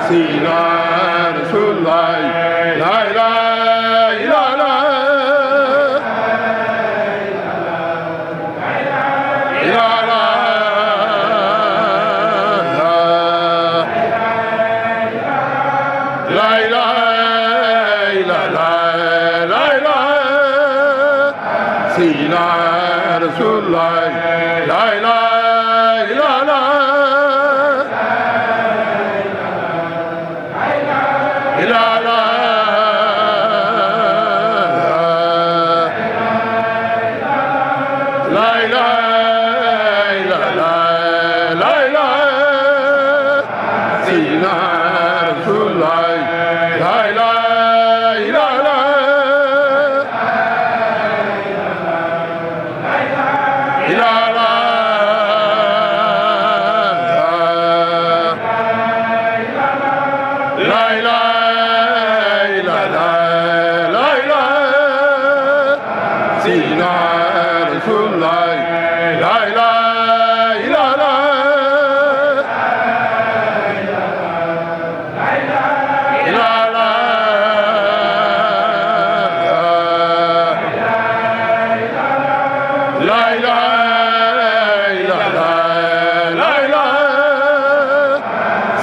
سيدنا رسول الله لا إله إلا الله سيدنا رسول الله لا إله إلا الله إلا الله لا إله إلا الله لا إله سيدنا رسول الله لا إله إلا الله سيدنا رسول الله لا إله إلا الله إلا الله لا إله إلا الله لا إله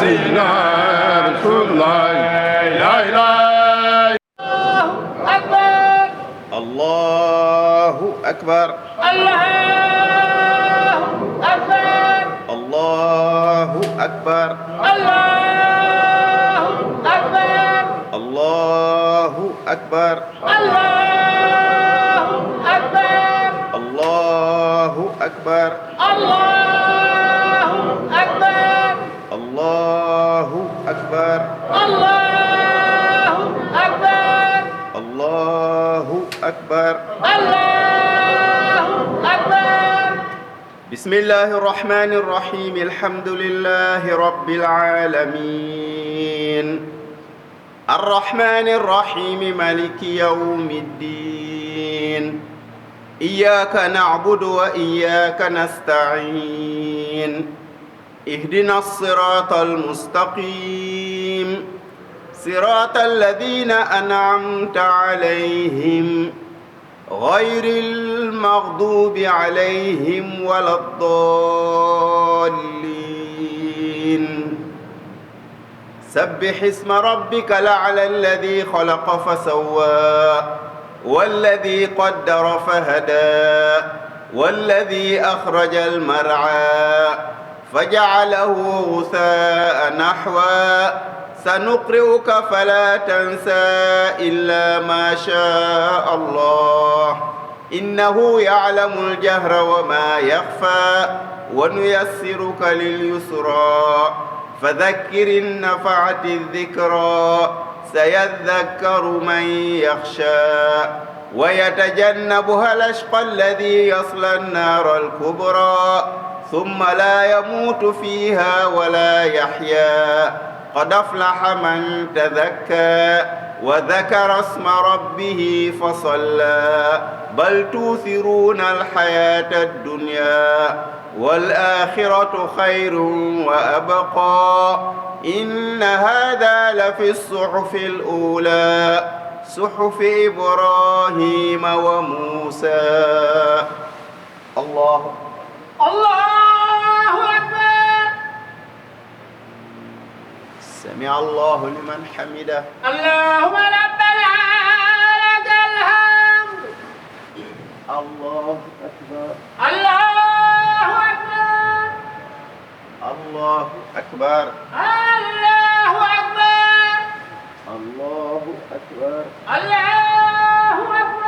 سيدنا رسول الله لا إله الله أكبر الله أكبر الله أكبر الله أكبر الله أكبر الله أكبر الله أكبر الله أكبر الله أكبر الله أكبر الله أكبر الله أكبر بسم الله الرحمن الرحيم الحمد لله رب العالمين الرحمن الرحيم مالك يوم الدين إياك نعبد وإياك نستعين اهدنا الصراط المستقيم صراط الذين أنعمت عليهم غير المغضوب عليهم ولا الضالين سبح اسم ربك الأعلى الذي خلق فسوى والذي قدر فهدى والذي أخرج المرعى فجعله غثاء نحوا سنقرئك فلا تنسى إلا ما شاء الله إنه يعلم الجهر وما يخفى ونيسرك لليسرى فذكر إن نفعت الذكرى سيذكر من يخشى ويتجنبها الأشقى الذي يصلى النار الكبرى ثم لا يموت فيها ولا يحيا قد أفلح من تذكى وذكر اسم ربه فصلى بل توثرون الحياة الدنيا والآخرة خير وأبقى إن هذا لفي الصحف الأولى صحف إبراهيم وموسى الله أكبر سمع الله لمن حمده اللهم ربنا لك الحمد الله أكبر الله أكبر الله أكبر الله أكبر الله أكبر الله أكبر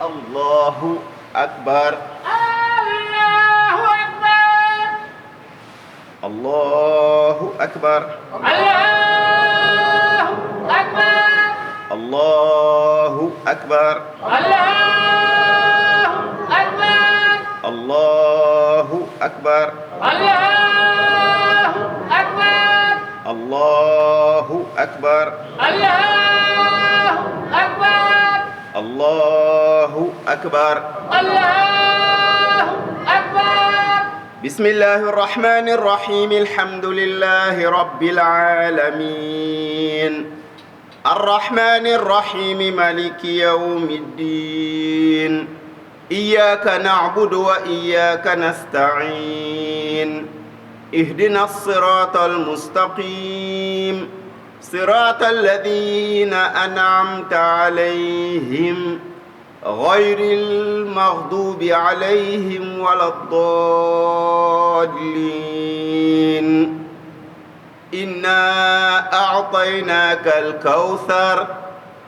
الله أكبر الله أكبر الله أكبر الله أكبر الله أكبر الله أكبر الله أكبر الله أكبر الله أكبر الله أكبر الله أكبر بسم الله الرحمن الرحيم الحمد لله رب العالمين الرحمن الرحيم مالك يوم الدين إياك نعبد وإياك نستعين اهدنا الصراط المستقيم صراط الذين أنعمت عليهم غير المغضوب عليهم ولا الضالين إنا أعطيناك الكوثر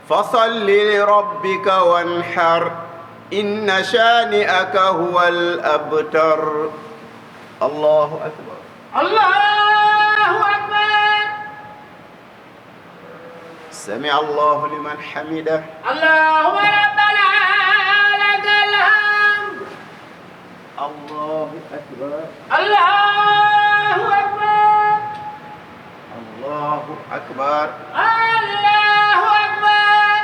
فصل لربك وانحر إن شانئك هو الأبتر الله أكبر الله أكبر سمع الله لمن حمده اللهم ربنا لك الحمد الله أكبر الله أكبر الله أكبر الله أكبر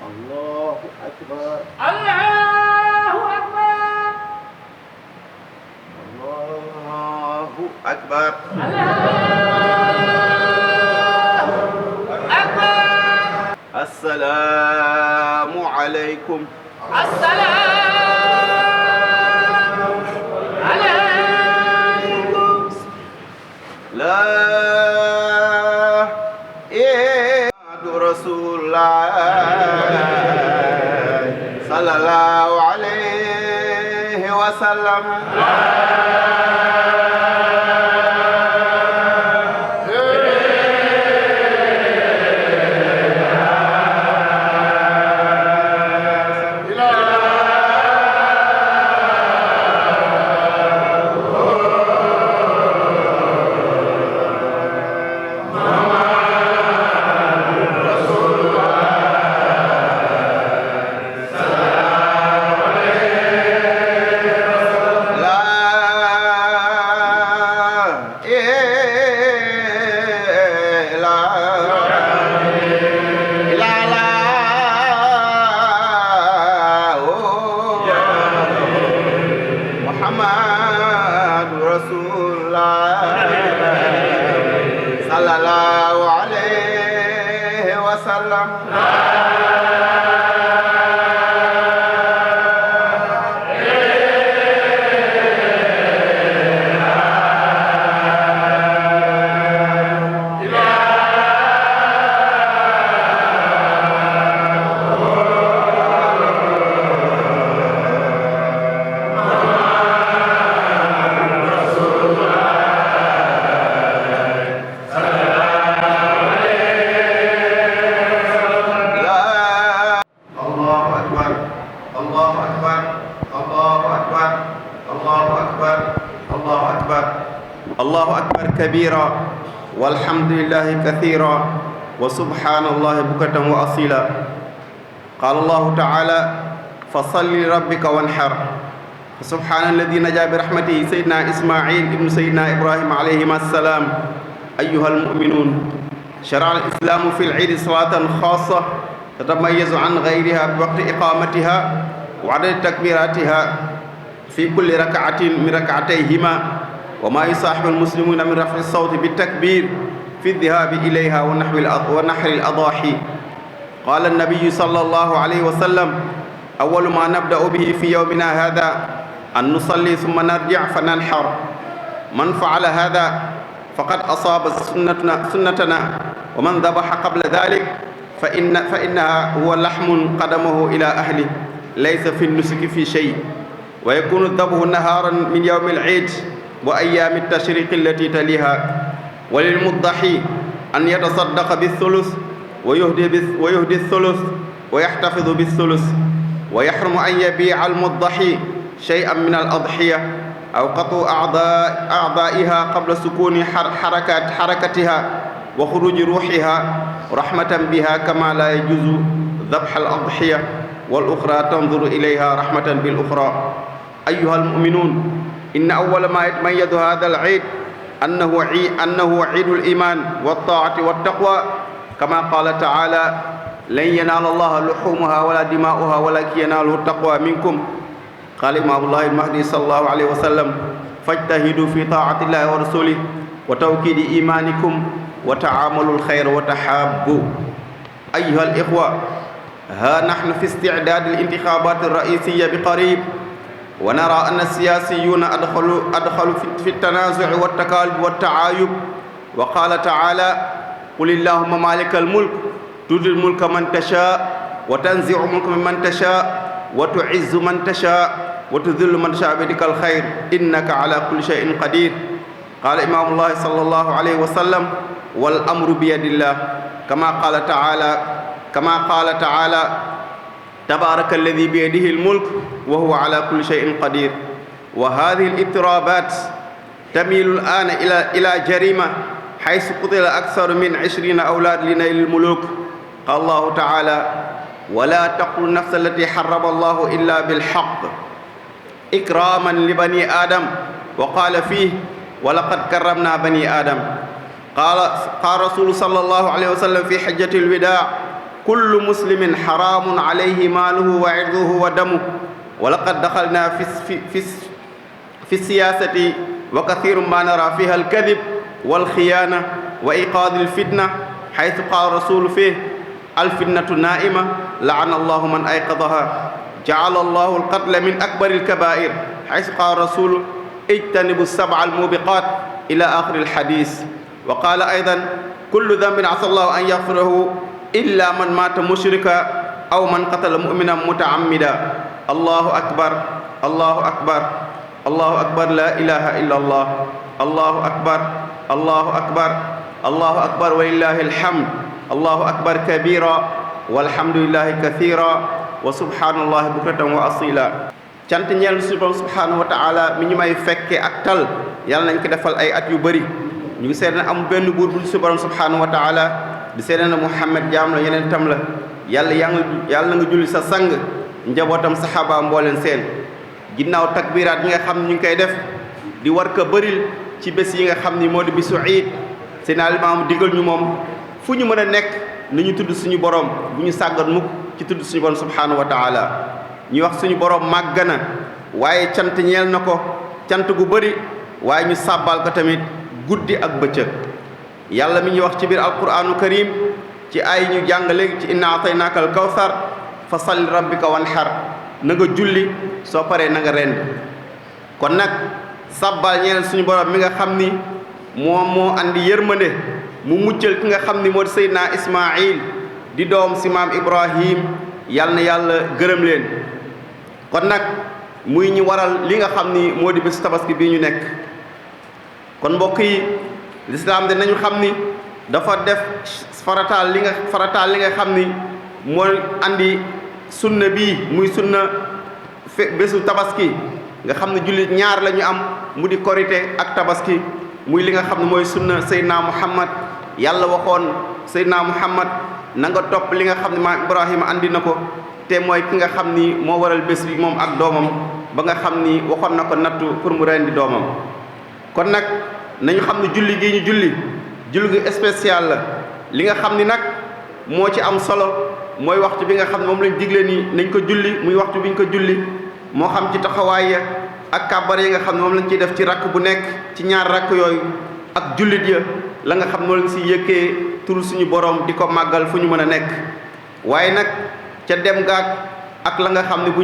الله أكبر الله أكبر الله أكبر السلام عليكم السلام عليكم لا إله رسول الله صلى الله عليه وسلم كبيرا والحمد لله كثيرا وسبحان الله بكرة وأصيلا قال الله تعالى فصل لربك وانحر سبحان الذي نجا برحمته سيدنا إسماعيل ابن سيدنا إبراهيم عليهما السلام أيها المؤمنون شرع الإسلام في العيد صلاة خاصة تتميز عن غيرها بوقت إقامتها وعدد تكبيراتها في كل ركعة من ركعتيهما وما يصاحب المسلمون من رفع الصوت بالتكبير في الذهاب إليها ونحر الأضاحي قال النبي صلى الله عليه وسلم أول ما نبدأ به في يومنا هذا أن نصلي ثم نرجع فننحر من فعل هذا فقد أصاب سنتنا ومن ذبح قبل ذلك فإنها هو لحم قدمه إلى أهله ليس في النسك في شيء ويكون الذبح نهارا من يوم العيد وأيام التشريق التي تليها وللمضحي أن يتصدق بالثلث ويهدي الثلث ويحتفظ بالثلث ويحرم أن يبيع المضحي شيئا من الأضحية أو قطع أعضائها قبل سكون حركتها وخروج روحها رحمة بها كما لا يجوز ذبح الأضحية والأخرى تنظر إليها رحمة بالأخرى أيها المؤمنون إن أول ما يتميز هذا العيد أنه عيد الإيمان والطاعة والتقوى كما قال تعالى لن ينال الله لحومها ولا دماؤها ولكن يناله التقوى منكم قال إمام الله المهدي صلى الله عليه وسلم fajtahidu fi taatillahi wa rasulih wa tawkidi imanikum wa taamalu alxayr wa tahabbu. ayuha alixwa, ha nahnu fi isticdad alintikhabat alraisiya biqarib wa nara anna alsiyasiyuna adxalu fi altanazui waltakalub waltaayub. wa qala taala qul illahumma malika almulk tu'ti almulka man tasha wa tanzi'u mulka mimman tasha wa tu'izzu man tasha wa tudhillu man tasha biyadika alkhayr innaka ala kulli shay'in qadir. qala imamullahi sallallahu alayhi wa sallam wal amru biyadillah kama qala ta'ala tabaraka alladhi biyadihi almulk wa huwa ala kulli shay'in qadir. wa hadhihi al-ittirabat tamilu al-ana ila jarima haythu qutila aktharu min 20 awlad li nayl al-muluk. qala Allahu ta'ala wala taqtulu nafsa allati harrama Allahu illa bil haqq ikraman li bani adam wa qala fihi wa laqad karramna bani adam. qala rasulu sallallahu alayhi wa sallam fi hajjati al-wida' kullu muslimin haramun alayhi maluhu wa irduhu wa damuhu wa laqad dakhalna fi siyasati wa kathirun ma nara fiha al-kadhib wal khiyana wa iqad al-fitna haythu qala rasulu fihi al-fitnatu na'ima la'ana Allahu man ayqadhaha ja'ala Allahu al-qatla min akbari al-kaba'ir haythu qala rasulu ijtanibu as-sab'a al-mubiqat ila akhir al-hadith. wa qala aydan kullu dhanbin 'asa Allahu an yaghfirahu illa man mata mushrika aw man qatala mu'minan muta'ammida. Allahu akbar, Allahu akbar, Allahu akbar, la ilaha illa Allah, Allahu akbar, Allahu akbar, Allahu akbar wa lillahi alhamd. Allahu akbar kabira walhamdulillahi kathira wa subhanallahi bukratan wa asila. cant ñeel suñu borom subhanahu wa ta'ala mi ñu may fekke ak tal yàlla nañ ko defal ay at yu bëri. ñu ngi seede ne am benn buur bu suñu borom subhanahu wa ta'ala di seede ne Muhammad jaam la yeneen tam la. yàlla na nga julli sa sang njabootam saxaaba mbooleen seen. ginnaaw takbiraat yi nga xam ne ñu ngi koy def di war ko bëril ci bés yi nga xam ni moo di bisu iid seen alimaam digal ñu moom fu ñu mën a nekk ni ñu tudd suñu borom bu ñu sàggat mukk ci tudd suñu borom subhanahu wa ta'ala. ñu wax suñu borom màgg na waaye cant ñeel na ko cant gu bëri waaye ñu sàbbal ko tamit guddi ak bëccëg. yàlla mi ñuy wax ci biir alquranu karim ci ay ñu jàng léegi ci inna ataynaaka al kawsar fa salli rabbika wanhar na nga julli soo paree na nga rend. kon nag sàbbal ñeel suñu borom mi nga xam ni moom moo andi yërmande mu muccal ki nga xam ni moo di Seydina Ismaïl di doom si maam Ibrahim yal na yàlla gërëm leen. kon nag muy ñu waral li nga xam ni moo di bés tabaski bii ñu nekk. kon mbokk yi lislaam de nañu xam ni dafa def farataal li nga xam ni mooy andi sunna bii muy sunna bésu tabaski nga xam ne jullit ñaar la ñu am mu di korite ak tabaski muy li nga xam ne mooy sunna Seydina Muhammad. yàlla waxoon Seydina Muhammad na nga topp li nga xam ne maam Ibrahima andi na ko te mooy ki nga xam ni moo waral bés bi moom ak doomam ba nga xam ni waxoon na ko nattu pour mu rendi doomam. kon nag nañu xam ne julli gi ñu julli gi spécial la. li nga xam ni nag moo ci am solo mooy waxtu bi nga xam ne moom lañ digle nii nañ ko julli muy waxtu bi ñu ko julli moo xam ci taxawaay ya ak kàbbar yi nga xam ne moom lañ ciy def ci rakk bu nekk ci ñaar rakk yooyu ak jullit ya la nga xam ne moom lañ si yëkkee turu suñu borom di ko màggal fu ñu mën a nekk. waaye nag ca dem gaag ak la nga xam ne bu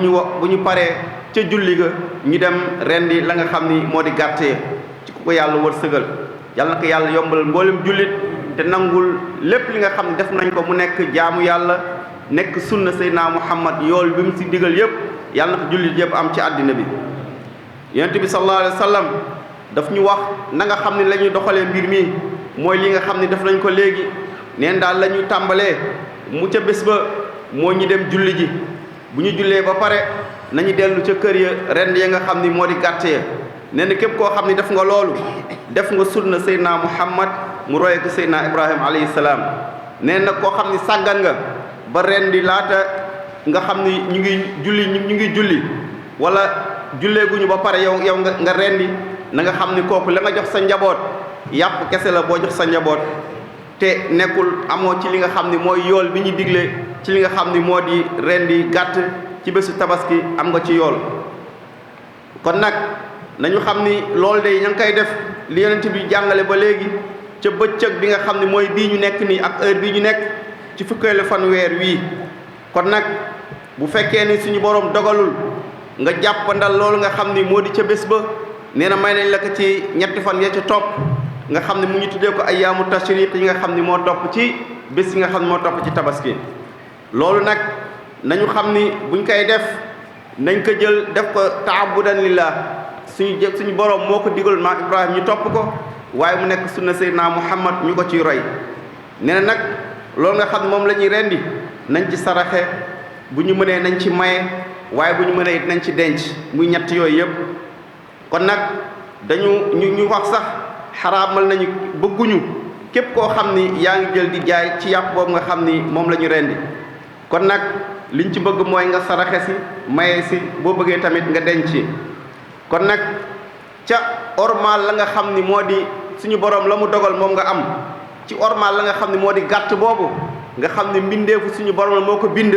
ñu paree ca julli ga ñu dem rendi la nga xam ni moo di gàttee ci ku ko yàlla wërsëgal. yàlla na ko yàlla yombalal mboolem jullit te nangul lépp li nga xam ne def nañ ko mu nekk jaamu yàlla nekk sunna Seydina Muhammad yool bi mu si digal yëpp yàlla na ko jullit yëpp am ci àddina bi. yonent bi sallallahu alayhi wa sallam daf ñu wax na nga xam ne la ñuy doxalee mbir mi mooy li nga xam ne def nañ ko léegi neen daal la ñuy tàmbalee mu ca bés ba moo ñu dem julli ji. bu ñu jullee ba pare nañu dellu ca kër ya rend ya nga xam ni moo di gàtt ya. nee na képp koo xam ni def nga loolu def nga sunna Seydina Muhammad mu roye ko Seydina Ibrahima alayhi salaam. nee na koo xam ni sàggan nga ba rendi laata nga xam ni ñu ngi julli wala julleeguñu ba pare yow nga rendi na nga xam ni kooku la nga jox sa njaboot yàpp kese la boo jox sa njaboot te nekkul amoo ci li nga xam ni mooy yool bi ñu digle ci li nga xam ni moo di rendi gàtt ci bésu tabaski am nga ci yool. kon nag nañu xam ni loolu de ña ngi koy def li yonent bi jàngale ba léegi ca bëccëg bi nga xam ne mooy bii ñu nekk nii ak heure bii ñu nekk ci fukkeelu fan weer wii kon nag bu fekkee ni suñu borom dogalul nga jàppandal loolu nga xam ni moo di ca bés ba nee na may nañ la ko ci ñetti fan ya ca topp nga xam ne mu ñu tuddee ko ayyaamu tashriq yi nga xam ni moo topp ci bés yi nga xam ne moo topp ci tabaski loolu nag nañu xam ni buñ koy def nañ ko jël def ko taabudan lillah suñu borom moo ko digal maam Ibrahima ñu topp ko waaye mu nekk sunna Seydina Muhammad ñu ko ciy roy nee na nag loolu nga xam ne moom la ñuy rendi nañ ci saraxe bu ñu mënee nañ ci maye waaye bu ñu mënee it nañ ci denc muy ñett yooyu yëpp kon nag ñu wax sax xaraamal nañu bëgguñu képp koo xam ni yaa ngi jël di jaay ci yàpp boobu nga xam ni moom la ñu rendi kon nag liñ ci bëgg mooy nga saraxe si maye si boo bëggee tamit nga denc kon nag ca ormal la nga xam ni moo di suñu borom la mu dogal moom nga am ci ormal la nga xam ni moo di gàtt boobu nga xam ni mbindeefu suñu borom la moo ko bind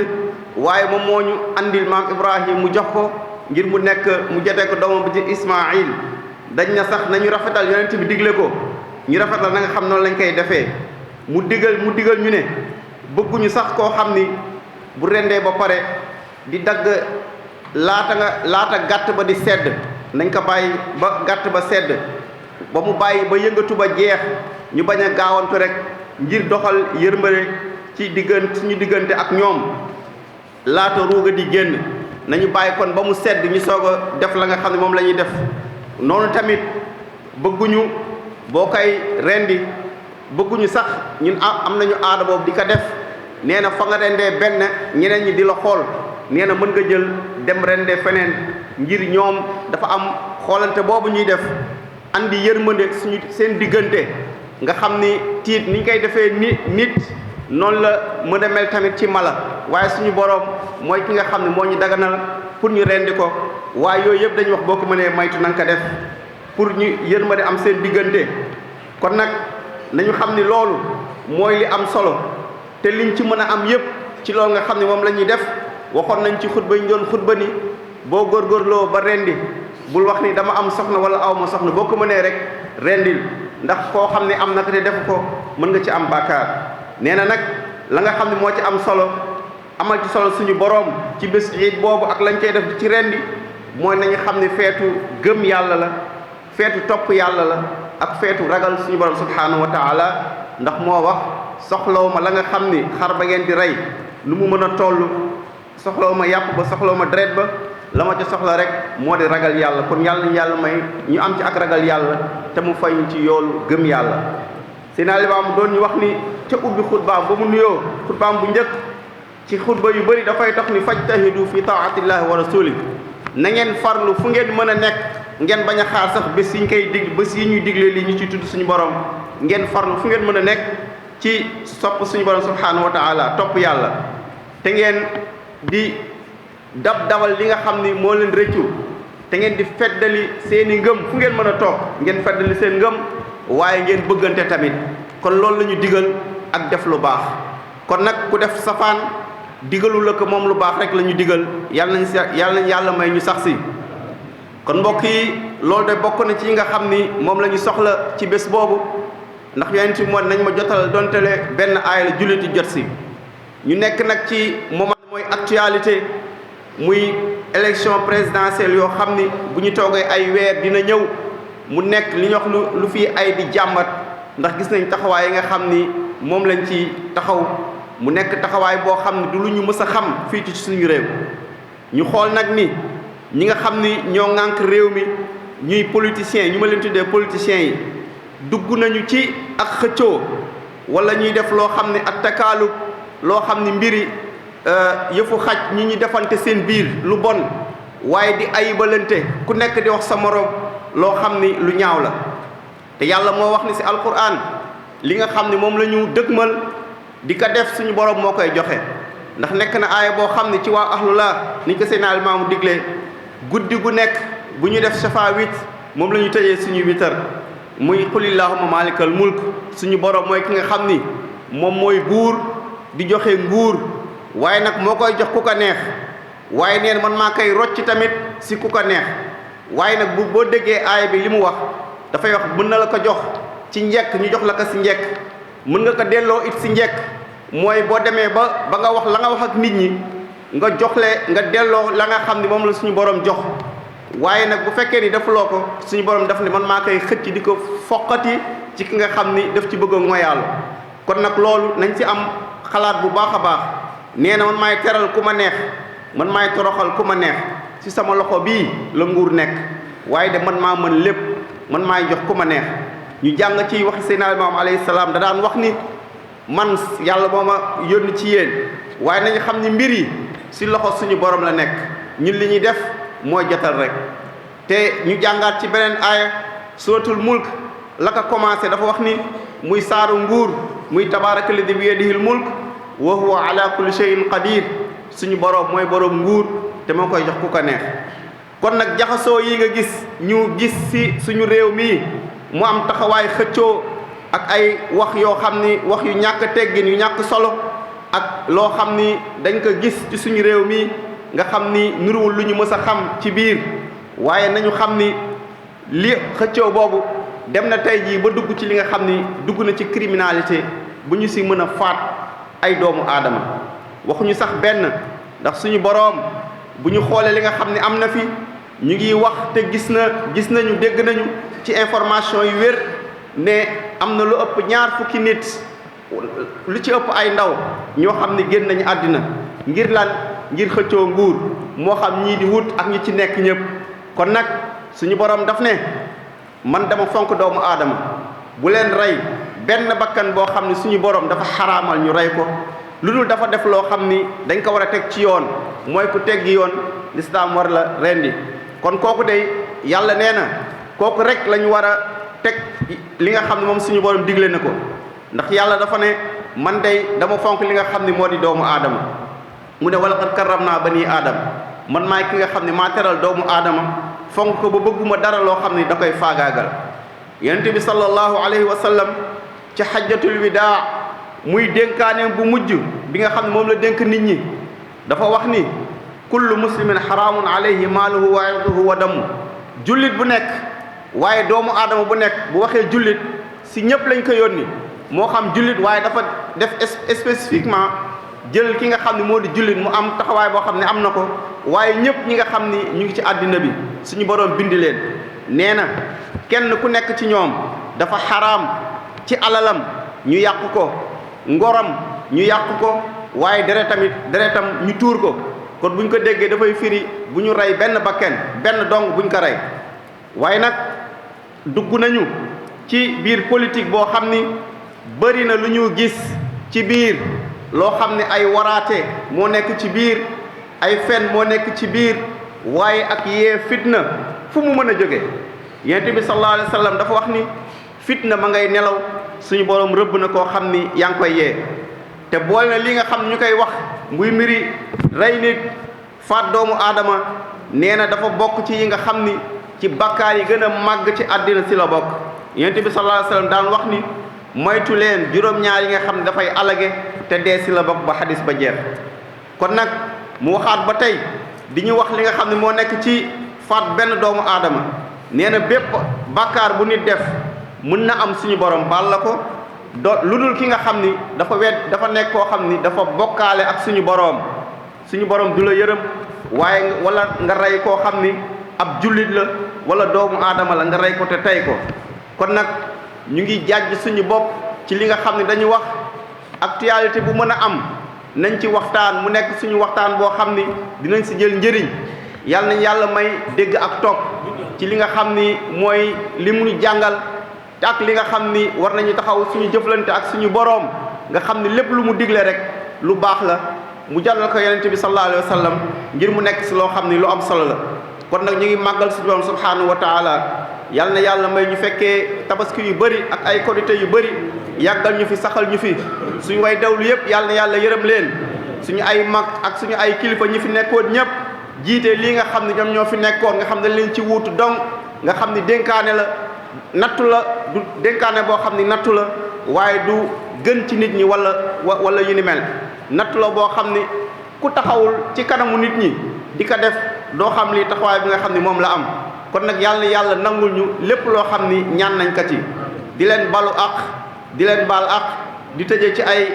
waaye moom moo ñu andil maam Ibrahim mu jox ko ngir mu nekk mu jotee ko doomam bi ci Ismaïl dañ na sax nañu rafetal yonent bi digle ko ñu rafetal na nga xam noonu lañ koy defee mu digal ñu ne bëgguñu sax koo xam ni bu rendee ba pare di dagg laata gàtt ba di sedd nañ ko bàyyi ba gàtt ba sedd ba mu bàyyi ba yëngatu ba jeex ñu bañ a gaawantu rek ngir doxal yërmande ci suñu diggante ak ñoom laata ruuga di génn nañu bàyyi kon ba mu sedd ñu soog a def la nga xam ne moom la ñuy def noonu tamit bëgguñu boo koy rendi bëgguñu sax ñun am nañu aada boobu di ko def nee na fa nga rendee benn ñeneen ñi di la xool nee na mën nga jël dem rendee feneen ngir ñoom dafa am xoolante boobu ñuy def andi yërmande seen diggante nga xam ni tiit ni ñu koy defee nit noonu la mën a mel tamit ci mala waaye suñu borom mooy ki nga xam ne moo ñu daganal pour ñu rendi ko waaye yooyu yëpp dañuy wax boo ko mënee maytu na nga ko def pour ñu yërmande am seen diggante kon nag nañu xam ni loolu mooy li am solo te liñ ci mën a am yëpp ci loolu nga xam ne moom la ñuy def waxoon nañ ci xutba ñu doon xutba ni boo góorgóorloo ba rendi bul wax ni dama am soxna wala aw ma soxna boo ko mënee rek rendil ndax koo xam ne am na ko te defu ko mën nga ci am bàkkaar nee na nag la nga xam ne moo ci am solo amal ci solo suñu boroom ci bés iid boobu ak lañ koy def ci rendi mooy nañu xam ne feetu gëm yàlla la feetu topp yàlla la ak feetu ragal suñu boroom subhaanahu wa taala ndax moo wax soxlaw ma la nga xam ni xar ba ngeen di rey lu mu mën a toll soxlaw ma yàpp ba soxlaw ma deret ba la ma ca soxla rek moo di ragal yàlla kon yàlla ñu yàlla may ñu am ci ak ragal yàlla te mu fay ñu ci yoolu gëm yàlla Seydina Limaamu doon ñu wax ni ca ubbi xutbaam ba mu nuyoo xutbaam bu njëkk ci xutba yu bëri dafay tax ni fajtahidu fi taatillahi wa rasuli na ngeen farlu fu ngeen mën a nekk ngeen bañ a xaar sax bés yi ñu koy dig bés yi ñuy digle li ñu ci tudd suñu borom ngeen farlu fu ngeen mën a nekk ci sopp suñu borom subhanahu wa taala topp yàlla te ngeen di dawal li nga xam ni moo leen rëccu te ngeen di feddali seeni ngëm fu ngeen mën a toog ngeen feddali seen ngëm waaye ngeen bëggante tamit kon loolu la ñu digal ak def lu baax kon nag ku def safaan digalu la ko moom lu baax rek la ñu digal yàlla nañ yàlla may ñu sax si kon mbokk yi loolu de bokk na ci yi nga xam ni moom la ñu soxla ci bés boobu ndax yonent bi moo nañ ma jotal dontele benn aaya la julliti jot si ñu nekk nag ci moment mooy actualité muy élection présidentielle yoo xam ni bu ñu toogee ay weer dina ñëw mu nekk li ñu wax lu fii ay di jàmbat ndax gis nañ taxawaay yi nga xam ni moom lañ ci taxaw mu nekk taxawaay boo xam ne du lu ñu mës a xam fii ci suñu réew ñu xool nag ni ñi nga xam ni ñoo ŋànk réew mi ñuy politiciens ñu ma leen tuddee politiciens yi dugg nañu ci ak xëccoo wala ñuy def loo xam ne ak takaalub loo xam ni mbiri yëfu xaj ñi ñu defante seen biir lu bon waaye di ayibalante ku nekk di wax sa moroom loo xam ni lu ñaaw la te yàlla moo wax ni ci alquran li nga xam ni moom la ñu dëgmal di ko def suñu borom moo koy joxe ndax nekk na aaya boo xam ni ci waa ahlullah ni ko Seydina Limaamu diglee guddi gu nekk bu ñu def safa 8 moom la ñu tëjee suñu witar muy qulillahumma malikal mulk suñu borom mooy ki nga xam ni moom mooy buur di joxe nguur waaye nag moo koy jox ku ko neex waaye neen man maa koy rocc tamit si ku ko neex waaye nag boo déggee aaya bi li mu wax dafay wax mën na la ko jox ci njekk ñu jox la ko si njekk mën nga ko delloo it si njekk mooy boo demee ba nga wax la nga wax ak nit ñi nga nga delloo la nga xam ni moom la suñu borom jox waaye nag bu fekkee ni defuloo ko suñu borom daf ni man maa koy xëcc di ko foqati ci ki nga xam ni daf ci bëgg a ngoyaalu kon nag loolu nañ ci am xalaat bu baax a baax nee na man maay teral ku ma neex man maay toroxal ku ma neex ci sama loxo bii la nguur nekk waaye de man maa mën lépp man maay jox ku ma neex ñu jàng ci waxi Seydina Imaam alayhi salaam da daan wax ni man yàlla moo ma yónni ci yéen waaye nañu xam ni mbir yi ci loxo suñu borom la nekk ñun li ñuy def mooy jotal rek te ñu jàngaat ci beneen aaya suratul mulk la ko commencé dafa wax ni muy saaru nguur muy tabaaraka lladi bi yadihil mulk wa huwa ala kulli shay'in qadir suñu borom mooy borom nguur te moo koy jox ku ko neex kon nag jaxasoo yi nga gis ñu gis ci suñu réew mii mu am taxawaay xëccoo ak ay wax yoo xam ni wax yu ñàkk teggin yu ñàkk solo ak loo xam ni dañ ko gis ci suñu réew mii nga xam ni nuruwul lu ñu mës a xam ci biir waaye nañu xam ni li xëccoo boobu dem na tey jii ba dugg ci li nga xam ni dugg na ci criminalité bu ñu ci mën a faat ay doomu aadama waxuñu sax benn ndax suñu boroom bu ñu xoolee li nga xam ni am na fi ñu ngi wax te gis nañu dégg nañu ci information yu wér ne am na lu ëpp 20 fukki nit lu ci ëpp ay ndaw ñoo xam ne génn nañu àddina ngir lan ngir xëccoo nguur moo xam ñii di wut ak ñi ci nekk ñëpp kon nag suñu borom daf ne man dama fonk doomu aadama bu leen rey benn bakkan boo xam ne suñu borom dafa xaraamal ñu rey ko lu dul dafa def loo xam ni dañ ko war a teg ci yoon mooy ku teggi yoon lislaam war la rendi kon kooku de yàlla nee na kooku rek la ñu war a teg li nga xam ne moom suñu borom digle na ko ndax yàlla dafa ne man day dama fonk li nga xam ne moo di doomu aadama mu ne wala qad karramnaa banii aadama man maay ki nga xam ne maa teral doomu aadama fonk ko ba bëgguma dara loo xam ne da koy faagaagal yonent bi sallallahu alayhi wa sallam ci xajjatul widaa muy dénkaaneem bu mujj bi nga xam ne moom la dénk nit ñi dafa wax ni kullu muslimin xaraamun alayhi maaluhu wa irduhu wa damu jullit bu nekk waaye doomu aadama bu nekk bu waxee jullit si ñëpp lañ ko yónni moo xam jullit waaye dafa def spécifiquement jël ki nga xam ne moo di jullit mu am taxawaay boo xam ne am na ko waaye ñëpp ñi nga xam ni ñu ngi ci àddina bi suñu boroom bindi leen nee na kenn ku nekk ci ñoom dafa xaraam ci alalam ñu yàq ko ngoram ñu yàq ko waaye deretam ñu tuur ko kon buñ ko déggee dafay firi bu ñu rey benn bakken benn dong buñ ko rey waaye nag dugg nañu ci biir politique boo xam ni bëri na lu ñu gis ci biir loo xam ne ay waraate moo nekk ci biir ay fen moo nekk ci biir waaye ak yee fitna fu mu mën a jóge yonent bi sallallahu alayhi wa sallam dafa wax ni fitna ma ngay nelaw suñu borom rëbb na koo xam ni yaa ngi koy yee te boole na li nga xam ne ñu koy wax muy mbiri rey nit faat doomu aadama nee na dafa bokk ci yi nga xam ni ci bakkaar yi gën a màgg ci àddina si la bokk yonent bi sallallahu alayhi wa sallam daan wax ni moytu leen juróom-ñaar yi nga xam ne dafay alage te dee si la bokk ba xadis ba jeex kon nag mu waxaat ba tey di ñu wax li nga xam ne moo nekk ci faat benn doomu aadama nee na bépp bàkkaar bu nit def mën na am suñu borom baal la ko lu dul ki nga xam ni dafa nekk koo xam ni dafa bokkaale ak suñu borom du la yërëm waaye wala nga rey koo xam ni ab jullit la wala doomu aadama la nga rey ko te tey ko kon nag ñu ngi jàjj suñu bopp ci li nga xam ne dañu wax actualité bu mën a am nañ ci waxtaan mu nekk suñu waxtaan boo xam ni dinañ si jël njëriñ yàlla nañ yàlla may dégg ak topp ci li nga xam ni mooy li mu ñu jàngal te ak li nga xam ni war nañu taxaw suñu jëflante ak suñu boroom nga xam ni lépp lu mu digle rek lu baax la mu jàllal ko yonent bi sallallahu alayhi wa sallam ngir mu nekk si loo xam ni lu am solo la kon nag ñu ngi màggal suñu borom subhanahu wa taala yal na yàlla may ñu fekkee tabaski yu bëri ak ay korité yu bëri yàggal ñu fi saxal ñu fi suñu way dawlu yëpp yal na yàlla yërëm leen suñu ay mag ak suñu ay kilifa ñi fi nekkoon ñëpp jiite lii nga xam ne ñoom ñoo fi nekkoon nga xam ne leen ci wuutu dong nga xam ni dénkaane la nattu la du dénkaane boo xam ni nattu la waaye du gën ci nit ñi wala yu ni mel nattu la boo xam ni ku taxawul ci kanamu nit ñi di ko def doo xam li taxawaay bi nga xam ni moom la am kon nag yàlla nangul ñu lépp loo xam ni ñaan nañ ko ci di leen balu ak di leen baal ak di tëje ci ay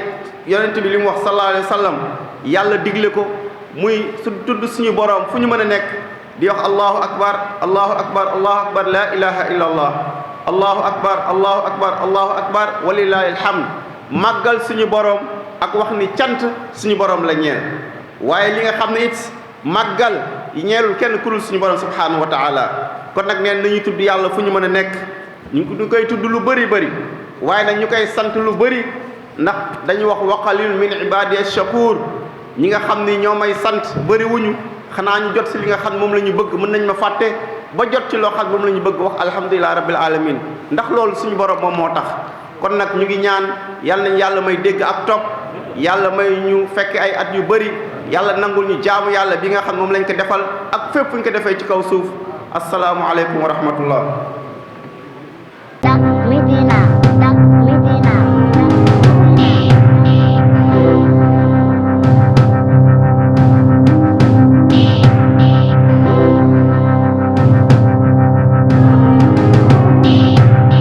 yonent bi li mu wax sallallahu alayhi wa sallam yàlla digle ko muy su tudd suñu borom fu ñu mën a nekk di wax allahu akbar allahu akbar allahu akbar la ilaha illa allah allahu akbar allahu akbar allahu akbar walillahi alhamd màggal suñu borom ak wax ni cant suñu borom la ñeel waaye li nga xam ne it màggal ñeelul kenn ku dul suñu borom subhanahu wa taala kon nag neen nañuy tudd yàlla fu ñu mën a nekk ñu koy tudd lu bëri waaye nag ñu koy sant lu bëri ndax dañu wax wa qalil min ibadi ash-shakur ñi nga xam ni ñoo may sant bëri wuñu xanaa ñu jot si li nga xam moom la ñu bëgg mën nañ ma fàtte ba jot ci loo xam moom la ñu bëgg wax alhamdulilah rabbil alamin ndax loolu suñu borom moom moo tax kon nag ñu ngi ñaan yàlla nañ yàlla may dégg ak topp yàlla may ñu fekk ay at yu bëri yàlla nangul ñu jaamu yàlla bi nga xam moom lañ ko defal ak fépp fu ñu ko defee ci kaw suuf asalaamualeykum wa rahmatullah